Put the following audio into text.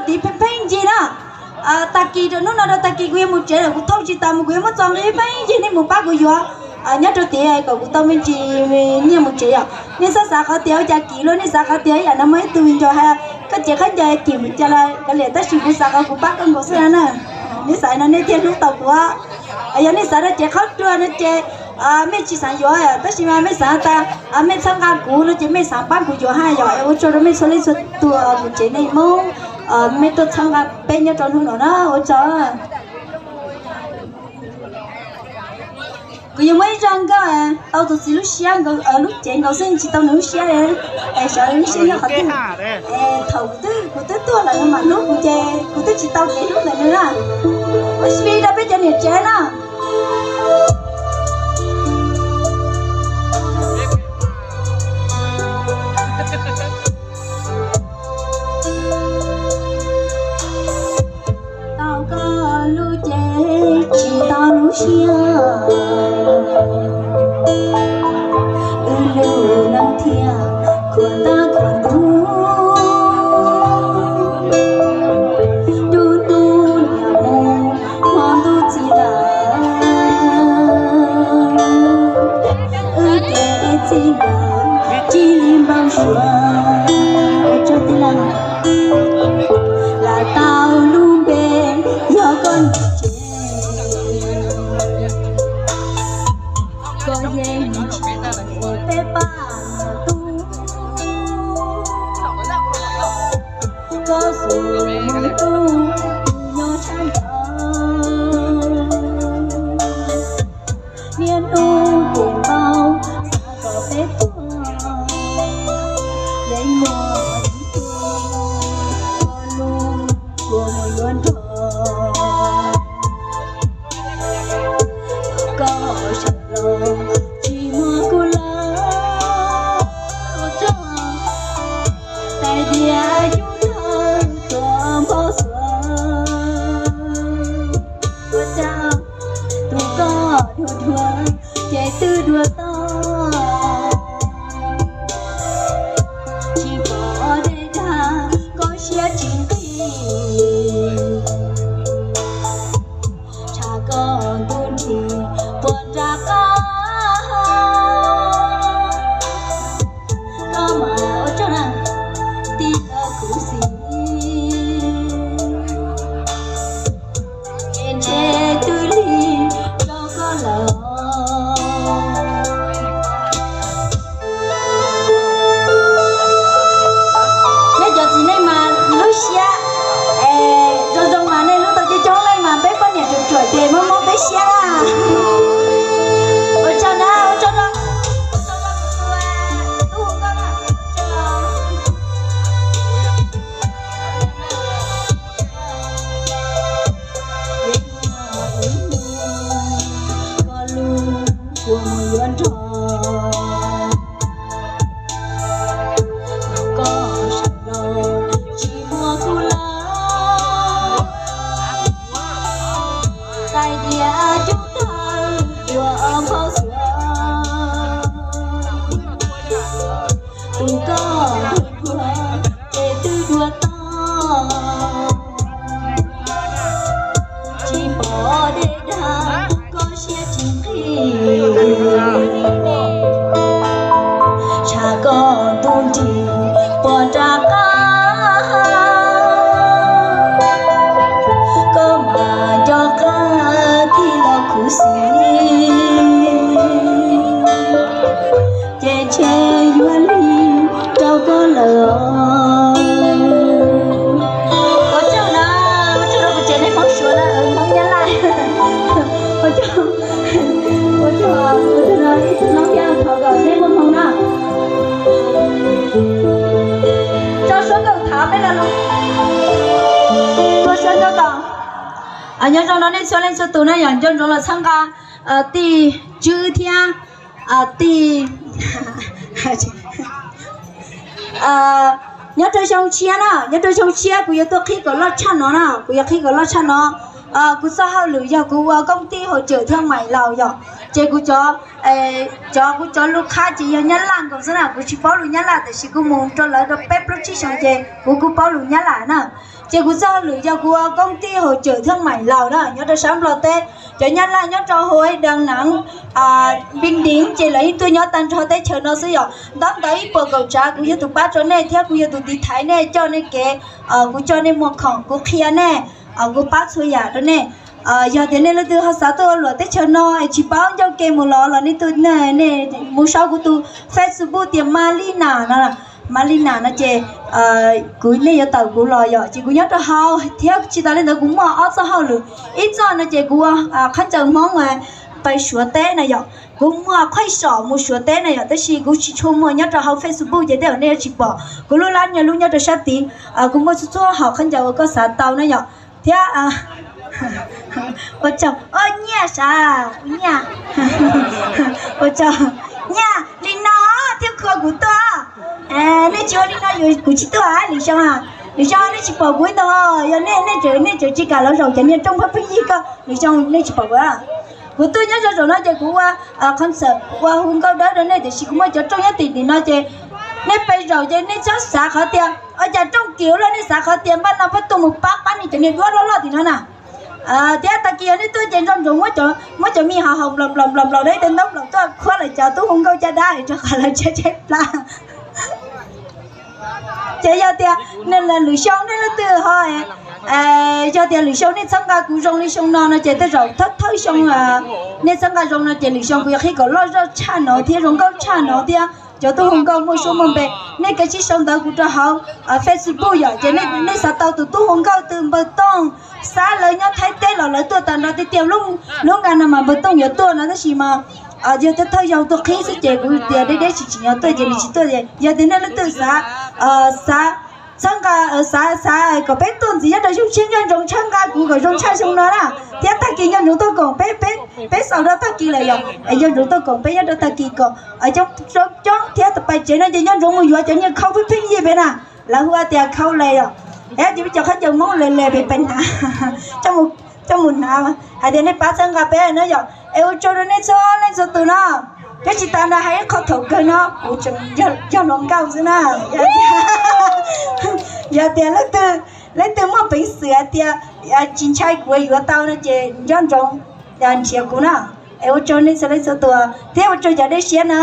Tiv pheej pheej ncig na. Tag kis rau hnub no rau tag kis kuv yuav mus tsev lawm, kuv thauj tsis tas mus, kuv yuav muab txo nqi pheej ncig, nej mus pab kuv yuav nyob rau tid kom kuv tau me ntsis nyiaj mus tsev yom. Nej txhob xav qhov tias ua cas kim luaj, nej xav qhov tias ib yam no muaj ib tug viv ncaus hais koj cev khaub ncaws kim mus cas los kav liam, tab sis kuv xav qhov kuv pab koj nkaus xwb na. Nej xav no nej thiaj hlub tau kuv. Yog nej xav rau cev qhaub ruag no ces mej tsis xav yuav, tab sis mas mej xav tas mej txhawb nqa kuv no ces mej xav pab kuv yuav hab yom. Ua tsaug rau mej txhua leej txhua tus, kuv tsev neeg Hmoob, mej tuaj txhawb nqa peb nyob rau hnub no na, ua tsaug. Kuv yuav muab ib zaj nkauj tau tus txiv lub siab, lub cev nkaus xwb tsis tau nws lub siab, es sawv lub siab nyob qhov twg. Thaum kuv twb tuag lawm nws mam hlub kuv ces kuv twb tsis tau kev hlub ntawm nws na. Ua si rau peb cov niam tsev na. Tau koj lub cev tsis tau lub siab, wb lub neej thiaj khuam tab khuam ntug. Ntuj ntuj niam mus hmo ntuj txiv lawm, wb kev txij nkawm cia li npau suav. Lam tau lub npe yog koj niam tsev, koj yeej tsis pab peb pab tub, koj xub mus tub nyob sab nraud. Niaj hnub kuv npau xav kom peb tuag, yeej muaj ib tug koj lub kua muag yuav nrog. Koj sawv los tsis muaj kuv lawm, ua tsaug. Tais diav yub thawj tuaj npau suav, ua cas tus koj dhuav dhuav ces twb dhuav toj. Tsis pom dej dag koj siab tsis nqig, tshav koj ntuj nrig puas nram qab. Koj mas ua tsaug na, tij laug khuv xim, kev ntshe twb lig rau koj lawm. Nej cov txiv neej mas lub siab zoo zoo mas nej hlub tau coob coob leej mas peb poj niam ruam ruam ces muab muab peb siab na. Ua tsaug na, ua tsaug rau, ua tsaug rau tus tub nkauj na, ua tsaug. Koj lub kua muag yuav nrog, koj sawv los tsis muaj kuv lawm. Tais diav yub thawj tuaj npau suav, tus koj dhuav dhuav ces twb dhuav toj. Tsis pom dej dag koj siab tsis nqig, tshav koj ntuj nrig puas nram qab. Koj mas nco qab tij laug khuv xim, ces ntshe yuav lig rau koj lawm. Ua tsaug na, ua tsaug rau kuv tsev neeg Hmoob Suav na, Hmoob Nyab Laj. Ua tsaug, ua tsaug, ua tsaug no ib tug noob thiab thov kom nej muaj hmoo na. Tso suab nkauj thav peb los, tso suab nkauj kom. Nyob zoo no nej txhua leej txhua tus na yom, nco ntsoov los txhawb nqa tij Tswb thiab tij nyob rau xyoo tshiab na, nyob rau xyoo tshiab kuv yuav tuaj qhib kom loj tshaj no na, kuv yuav qhib kom loj tshaj no. Kuv txoj hauj lwm yog kuv ua koob tij hauv cawm thiab mais laus yom, ces kuv cov, cov kuv cov lus qhab ces yog Nyab Laj nkaus xwb na, kuv tsis paub lus Nyab Laj, tiam sis kuv mus rau lawv rau peb plaub tsib xyoos ces kuv kuj paub lus Nyab Laj na. Ces kuv txoj hauj lwm yog kuv ua koob tij hauv cawm thaj maim laus na nyob rau sab Nplog teb. Cov Nyab Laj nyob rau hauv Đà Nẵng, Bình Định ces lawv yeej tuaj nyob tag nrho teb chaws no xwb yom. Ntaub ntawv ib puas kaum tsav kuv yog tus pab rau nej thiab kuv yog tus tiv thaiv nej coj nej kev, kuv coj nej muag khoom, kuv qhia nej, kuv pab txhua yam rau nej. Yog tias nej leej twg ho xav tuaj ua luam teb chaws no es tsis paub ncauj ke mus los los nej tuaj, nej mus saib kuv tus Facebook tias Malina no, Malina no ces kuv, nej yuav tawm kuv los yom. Ces kuv nyob rau hauv thiab tsis tas li ntawd kuv muaj ob txoj hauj lwm. Ib txoj no ces kuv ua khaub ncaws Hmoob pais Suav teb na yom. Kuv muaj qhaib som mus Suav teb na yom, tab sis kuv tsis tshua muaj nyob rau hauv Facebook ces tej zaum nej yuav tsis pom. Kuv lub lab nyob lub nyob rau sab tid. Kuv muaj txhua txhua hom khaub ncaws uas koj xav tau na yom. Thiab ua tsaug, o, nyiaj sav, nyiaj, ua tsaug, nyiaj li no thiab khua kuv tuaj. Nej tsis ua li no yuav kuv tsis tuaj lwm xyoo. Lwm xyoo nej tsis pom kuv ib ntag. Yog nej, nej tseem, nej tseem tsis kam los zaum cov niag rooj phab pheej yig ko, lwm xyoo nej tsis pom kuv. Kuv tuaj nyob rau zaum no ces kuv ua concert ua hu nkauj dawb rau nej, tiam sis kuv muaj cov rooj nyob tim tim no ces nej pes zaum ces nej txhob xav qhov tias ua cas rooj kim ua luaj, nej xav qhov tias npaj no pab tuaj mus pab pab nej cov niag duab loj loj tim no na. Thiab tag kis yog nej tuaj ces nco ntsoov muab cov me hav haus nplaum nplaum nplaum nplaum dab tej ntaub nplaum tuaj khuab lawv cov tub hu nkauj caj dab rau qhov lawv tshaib tshaib plab. Ces yog tias lwm xyoo nej leej twg ho, yog tias lwm xyoo nej txhawb nqa kuv zoo li xyoo no no ces tej zaum thawj thawj xyoo nej txhawb nqa zoo no ces lwm xyoo kuv yuav qhib kom loj zoj tshaj no thiab zoo nkauj tshaj no thiab cov tub hu nkauj muaj suab muaj npe. Nej kav tsij sau ntawv kuv rau hauv Facebook yom, ces nej xav tau tus tub hu nkauj twg npawg Tooj, xav lawv nyob Thaib teb los lawv tuaj tag nrho tiag tiag. Lub nqa no mas npawg Tooj yuav tuaj no tab sis mas yog thawj thawj xyoo tuaj qhib xwb ces kuv tias deb deb tsis tsim nyog tuaj ces nws tsis tuaj. Yog tias nej leej twg xav, xav txhawb nqa, xav, xav kom peb tuaj ntxiv nyob rau xyoo tshiab nco ntsoov txhawb nqa kuv kom zoo tshaj xyoo no na. Thiab tag kis nco ntsoov tuaj koom peb, peb xaus rau tag kis lawm yom. Nco ntsoov tuaj koom peb nyob rau tag kis kom coob coob thiab pais tsev no ces nco ntsoov mus yuav cov niag khau pheej pheej yig pem na. Lawv hu tias khau les yom. Es ces peb cov khaub ncaws Hmoob les les pem pes hnav, coj mus hnav hais tias nej pab txhawb nqa peb na yom. Es ua tsaug rau nej txhua leej txhua tus no. Thiab tsis tas ntawd hais ib qho thaum kawg no kuv tseem yog hluas nkauj xwb na. Yog tias leej twg, leej twg muaj peev xwm hais tias tsis ntshai kuv yuav tau no ces nco ntsoov nrhiav kuv na. Es ua tsaug nej txhua leej txhua tus thiab ua tsaug cov dej siab na.